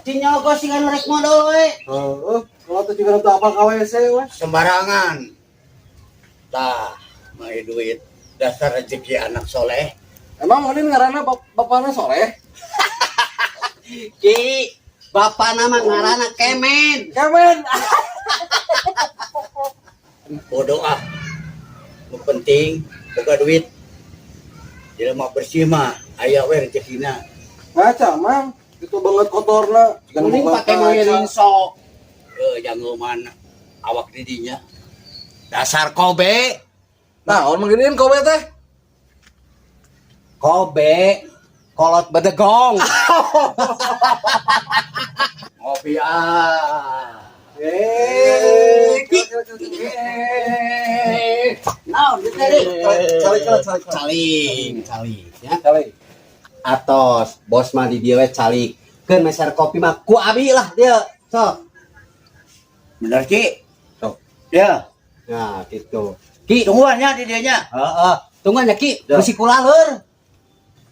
Cinyogos sih kan rek modal we. Heeh, kalau tuh juga teu apal ka WC we. Sembarangan. Tah, mai duit dasar rezeki anak soleh. Emang Udin ngaranna bapakna soleh? Ki, bapak nama ngaranna Kemen. Kemen. Bodoh ah. Nu penting boga duit. Jelema bersih mah aya we rezekina. Ngaca, Mang. Itu banget kotorna. Jiga nu Mending boga pake kaca. rinso. Jangan awak didinya. Dasar Kobe. Nah, orang manggilin kobe teh. Kobe kolot bedegong. Ngopi ah. Eh, Naon geus tadi? Calik, calik, calik. Calik, calik ya. Calik. Atos, bos mah di dieu we calik. Keun meser kopi mah ku abi lah dia. Sok. Bener Ki? Sok. Ya. Nah, gitu. Ki, Tungguan nya di dieu nya. heeh. Tungguan ya Ki, Ya. bisi kulaleur.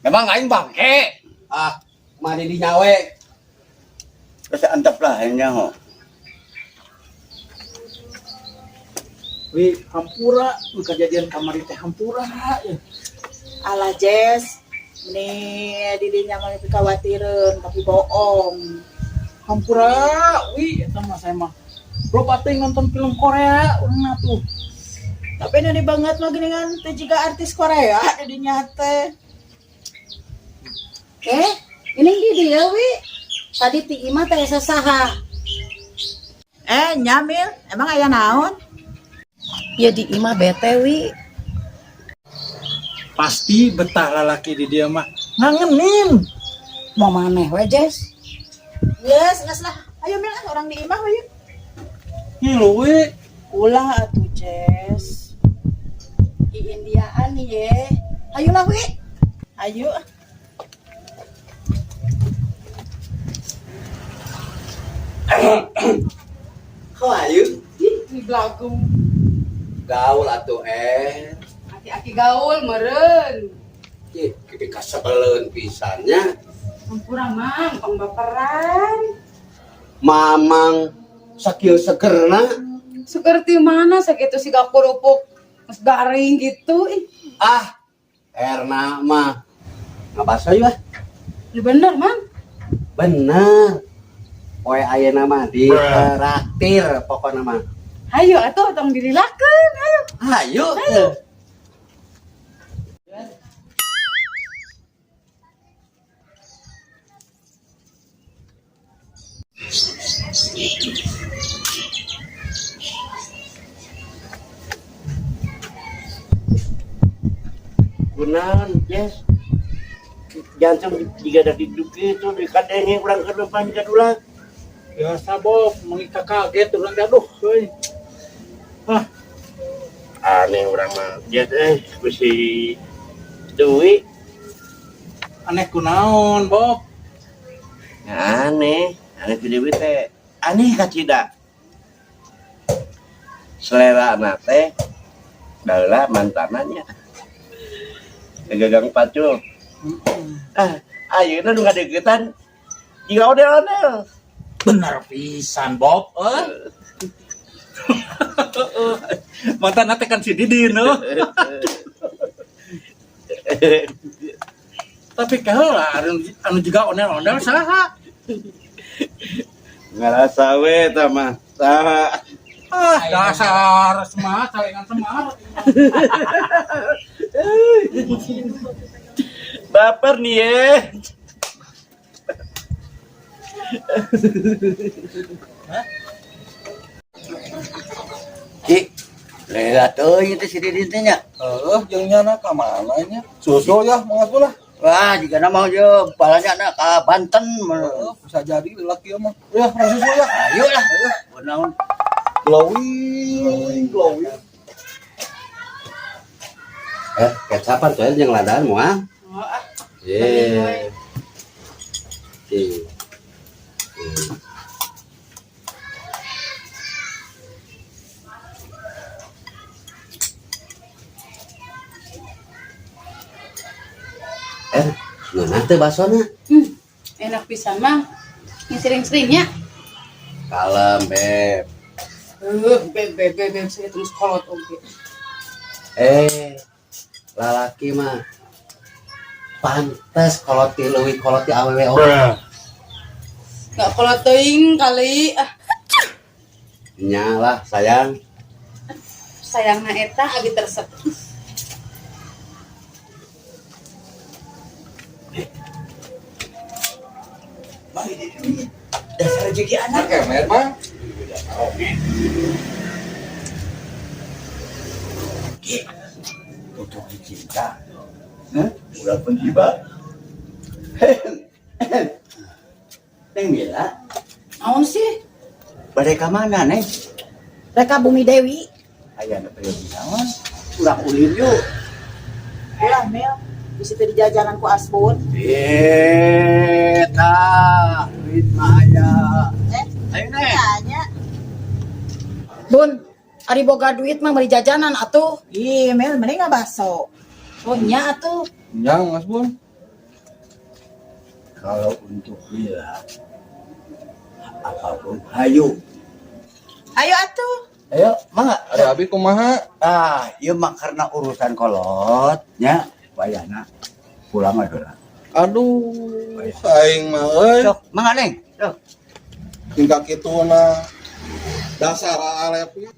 Memang aing bangke. Ah, mah di dinya we. Terus antep lah nya ho. Wi, hampura, nu kejadian kamari teh hampura. Ya. Alah Jess, nih didinya mah khawatireun tapi bohong. Hampura, wi, eta mah saya mah. Loba teuing nonton film Korea urang tuh. Tapi ini banget mah geuningan teh jiga artis Korea didinya teh. Ini di dia wi. Tadi ti imah teh asa saha. Nyamil, emang aya naon? Ya di imah bete wi. Pasti betah lalaki di dia mah. Ngangenin. Mau maneh we Jess. Yes, geus lah. Ayo Mil, ah, orang di imah we. Ngilu wi. Ulah atuh Jess. Di Indiaan nih ye. Ayolah wi. Ayo. How are you? Ih, belagu. Gaul atuh eh. Aki-aki gaul meren. Ih, kipi kasebeleun pisannya. Hampura mang, pangbaperan. Mamang sakieu segerna. Seperti mana sakitu siga kerupuk geus garing gitu ih. Ah, Erna mah. Ngabaso yeuh. Ya bener mang. Bener. Poe ayeuna mah diteraktir pokona mah. Hayo atuh tong dililakeun, hayo. Ayo. Ayo. Kunaon, Jess? Jantung jika ada duduk itu di kadenge urang ke depan ka dulang. Biasa Bob, mengika kaget urang teh aduh euy. Ah, Aneh urang mah. Jess bisi Dewi. Aneh kunaon Bob. Ya, aneh, aneh ku Dewi teh. Aneh kacida. Selera na teh baheula mantananya. Gagang pacul. Ah, ayeuna nu ngadeukeutan jiga ondel-ondel. Bener pisan Bob, eh. Mantan teh kan si Didin euy. Tapi kaheula anu juga ondel-ondel saha? Ngarasa we eta mah. Saha? Ah, dasar semar, salingan semar. Baper nih ye. Ki, lela teuing teh si Didin teh nya. Heeh, jeung nyana ka mana nya? Susul ya, mangas lah. Wah, jika nama je balanya na ka Banten. Heeh, bisa jadi lelaki mah. Ya, urang susul ya. Ayo lah. Kunaon? Glowing, glowing. Kecapan tuh jeung ladaan moal. Oh, ah. Ye. Ki. Ngeunah teh basona. Enak pisan mah. Yang sering-seringnya. Kalem, Beb. Beb beb beb beb saya terus kolot oge. Eh, lalaki mah pantes kolot ti leuwih kolot ti awewe oge. Gak kolot teuing kali. Ah, Nya lah, sayang. Sayangna eta abi tersep. Dasar rezeki anak. Kemet mah. Tutup cinta. Hah? Udah pun tiba. Neng Mila, Naon sih? bade ka mana, Neng? Rek ka Bumi Dewi. Aya nu perlu naon? Urang ulin yuk. Ulah Mel, di situ di jajanan ku Asbun. Eh, tah, duit mah aya. Eh, Ayo, Neng. tanya. Bun, ari boga duit mah beli jajanan atuh. Ih, Mel, mending nggak bakso. Oh nya atuh. Nyang Mas Bun. Kalau untuk Mila, apapun, hayu. Ayo atuh. Ayo, mangga. Ari abi kumaha? Ah, ieu mah karena urusan kolot nya, wayahna pulang aja lah. Aduh, aing mah euy. Sok, mangga Neng. Sok. Tingkah kituna dasar alepnya.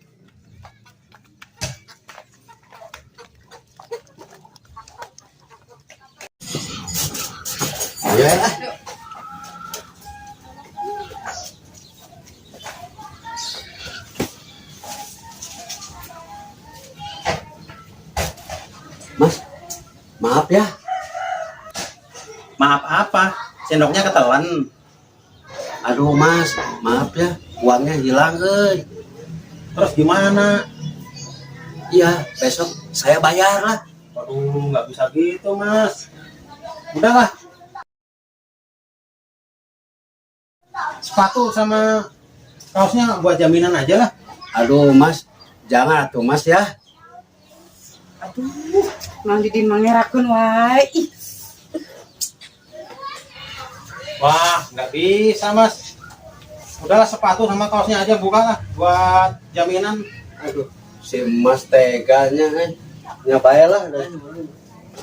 Ayo lah. Mas, maaf ya. Maaf apa? Sendoknya ketelan. Aduh, Mas, maaf ya. Uangnya hilang, euy. Terus gimana? Iya, besok saya bayar lah. Waduh, nggak bisa gitu, Mas. Udahlah. Sepatu sama kaosnya buat jaminan aja lah. Aduh, Mas, jangan atuh, Mas ya. Aduh, Mang Didin mangerakeun wae. Ih, Wah, nggak bisa, Mas. Udahlah sepatu sama kaosnya aja buka lah buat jaminan. Aduh, si Mas teganya, eh. Nyabae lah.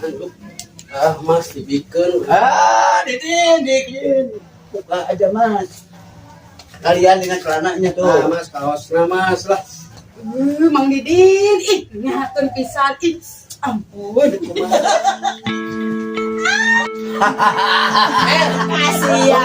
Aduh. Ah, Mas dibikin. Ah, Didin, Didin. Buka aja, Mas. Kalian dengan celananya tuh. Nah, Mas, kaosnya Mas lah. Mang Didin, ih, nyakeun pisan. Ih, ampun. Kasih ya.